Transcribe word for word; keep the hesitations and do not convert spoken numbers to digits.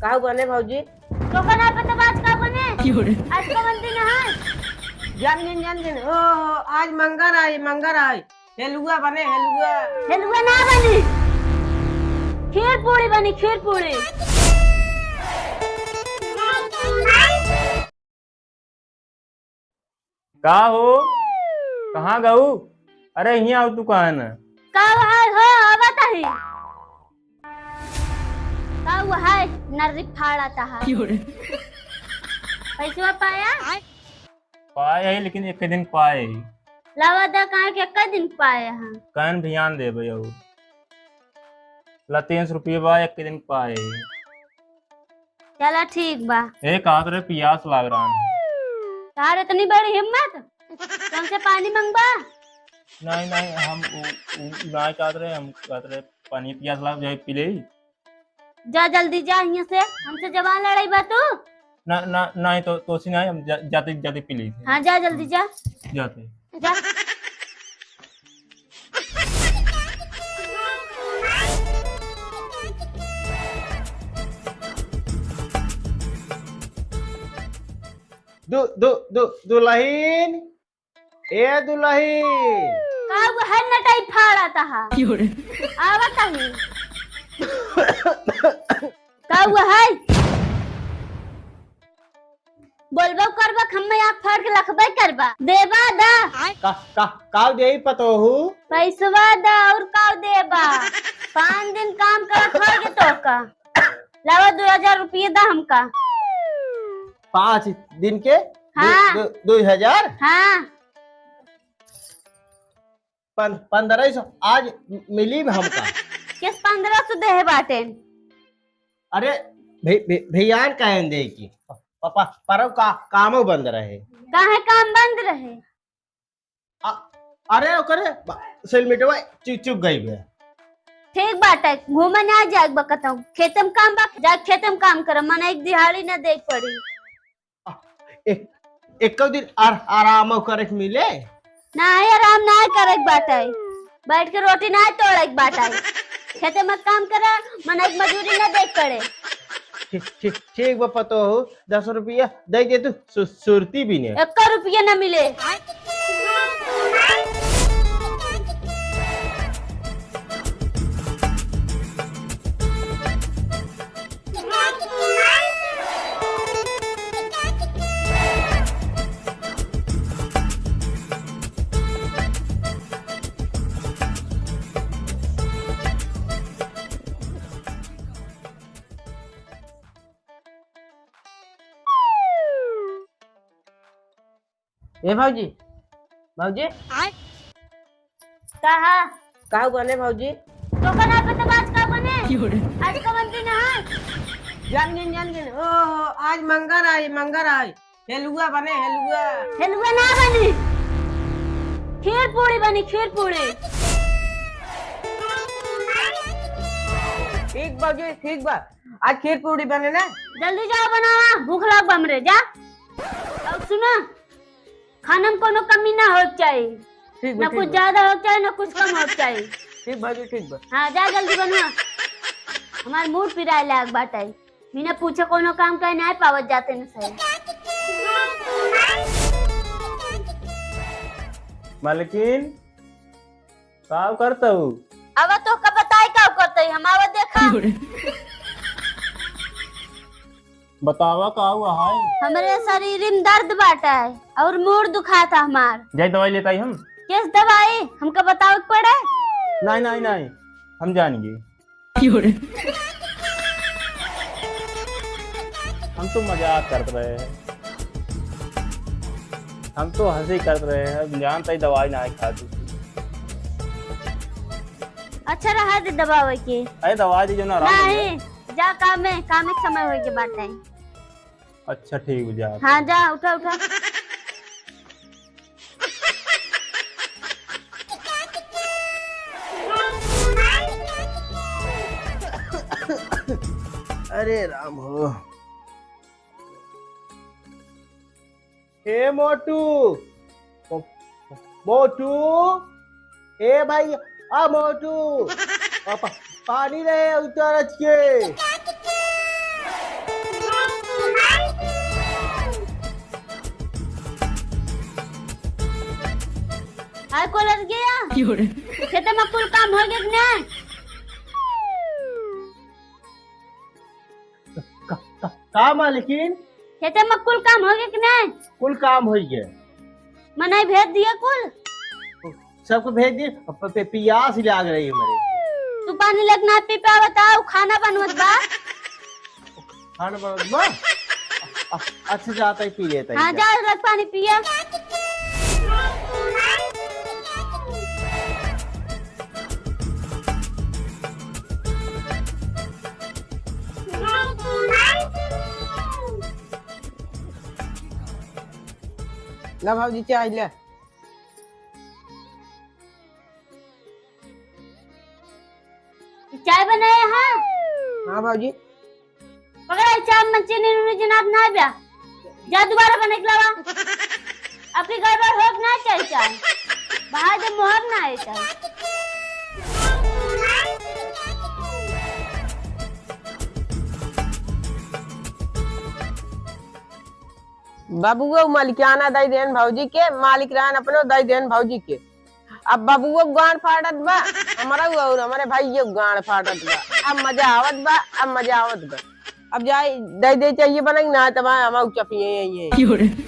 का बने भौजी? तोका ना पता बा आज का बने? क्यों रे? आज कवन दिन है? जान गिन, जान गिन। ओ, आज मंगर आई, मंगर आई। हेलुआ बने, हेलुआ। हेलुआ ना बनी, खीर पूड़ी बनी, खीर पूड़ी। का हो? कहाँ गऊ? अरे, हियाँ आउ तू, कहाँ न? का हाल हो? आवत ही। का हुआ है? नर्री फाड़ा तहा। क्यों रे? पैसवा पाया? पाए है, लेकिन एक दिन पाए है। लावा दा, काहे के एक दिन पाए हैं? कान ध्यान दे भैया। ला, तीन सौ रुपये बा, एक दिन पाए। चला, ठीक बा। ए, कहत रहे, पियास लाग रहा है। तार इतनी बड़ी हिम्मत, तुमसे पानी मंगबा? नहीं, नहीं, हम उ, उ, उ ना कहत रहे, हम कहत रहे, पानी पियास लाग जाए, पी ले। जा, जल्दी जा यहाँ से, हमसे जबान लड़ाई बा तू। ना, ना, नहीं तो, तोसी नहीं, हम जा, जाते, जाते पी लेते। हाँ, जा, जल्दी जा। जाते। जा। दु-, दु-, दु-, दुलहिन, ए दुलहिन। का हुआ है, नटाई फाड़ा तहा? क्यों रे? आवत ही। का हुआ है? बोलबो करबा, हम्मे आँख फाड़ के लखबे करबा। देबा दा। का, का, का देई पतोहू? पैसवा दा, और का देबा? पाँच दिन काम करत होइगे तोका। लावा, दो हजार रुपये दा हमका। पाँच दिन के? हाँ। दो, दो, दो हजार? हाँ। पन-, पन्द्रह सौ आज मिली हमका। किस पन्द्रह सौ देहे बाटेन? अरे, भे-, भे-, भैयान कहन दे कि प-, प-, परब का कामो बंद रहे। काहे काम बंद रहे? अ-, अरे, ओकरे ब-, सिलमिटवा चु-, चुक गई बे। ठीक बाटे, घूमे ना जाए बा कतहूँ। खेते में काम बा, जा खेते में काम कर, मने एक दिहाड़ी न दे पड़ी। एक, एको दिन आर-, आरामो करे के मिले? नाहीं, आराम नाहीं करे के बाटे। बैठ के रोटी नाहीं तोड़े के बाटे। खेते में काम करे, मनई के मजूरी न देख पड़े। ठीक, ठीक, ठीक बा पतोहू, दस रुपया दे दे तू, सु-, सुरती भी नहीं। एको रुपया न मिले। ए भौजी, भौजी। आय। का हा? का बने भौजी? तोका ना पता बा आज का बने? क्यों रे? आज कवन दिन है? जान गिन, जान गिन। ओहो, आज मंगर आई, मंगर आई। हेलुआ बने, हेलुआ। हेलुआ ना बनी, खीर पूड़ी बनी, खीर पूड़ी। ठीक बा जी, ठीक बा। आज खीर पूड़ी बने ना। जल्दी जाओ बनावा, भूख लाग बा हमरे, जा। और सुना, खाना में कोनो कमी ना होए के चाही। ठीक बा, ना ठीक कुछ बा। ज्यादा होए के चाही, ना कुछ कम होए के चाही। ठीक बा जी, ठीक बा। हाँ, जा जल्दी बनवा। हमार मूड पिराए लाग बाटे। बिना पूछे कोनो काम करे नाहीं पावत जाते न सही। मालकिन, का करत हऊ? अब तोहका बताई का करत हई, हम आवा देखा। बतावा का हुआ है? हमरे शरीर में दर्द बाटे और मूड़ दुखात हमार। जाई दवाई लेत आई हम। किस दवाई? हमका बतावे के पड़े? नहीं, नहीं, नहीं, हम जानेंगे। हम तो मजाक करत रहे हैं, हम तो हंसी करत रहे हैं, हम जानत ही दवाई नाहीं खात ही। अच्छा रहा दे दवावे के। अरे दवाई दे जो ना आराम हो जाए। नहीं, जा काम में, काम के समय होए के बाटे। अच्छा ठीक बा, जा। हाँ जा, उठा उठा। अरे राम हो। ए मोटू, मो-, मोटू, ए भाई, आ मोटू, आ पा-, पानी ले उतर के। हाय कॉलेज गया। खेते में कुल काम हो गया कि नहीं? का, का, का मालकिन? खेते में कुल काम हो गया कि नहीं? कुल काम हो गया। मनई भेज दिए कुल। सबको भेज दिए। अब पे, पियास लाग रही है मेरे। तू पानी लेके ना पी पावत, आओ खाना बनवत बा। खाना बनवत बा? अ-, अ-, अच्छा, जाता ही पी लेता ही हाँ, जा। जा, रख पानी पिया। ला भौजी, चाय ले। चाय बनाए हैं? हाँ भौजी। पकड़ा, ई चाय में चीनी उनी जनाब ना बा। जा दोबारा बना के लावा। आपकी गड़बड़ हो के ना चाही चाय। बाहर जब मोहर ना आए चाय। बबुआ मालिकाना दई देन भौजी के, मालिक रहन अपनो दई देन भौजी के। अब बबुआ गांड फाटत बा, हमरा और हमरे भाई ये गांड फाटत बा। अब मजा आवत बा, अब मजा आवत बा। अब जाए दे दे चाहिए बनई ना, तब हम चपिए यही है।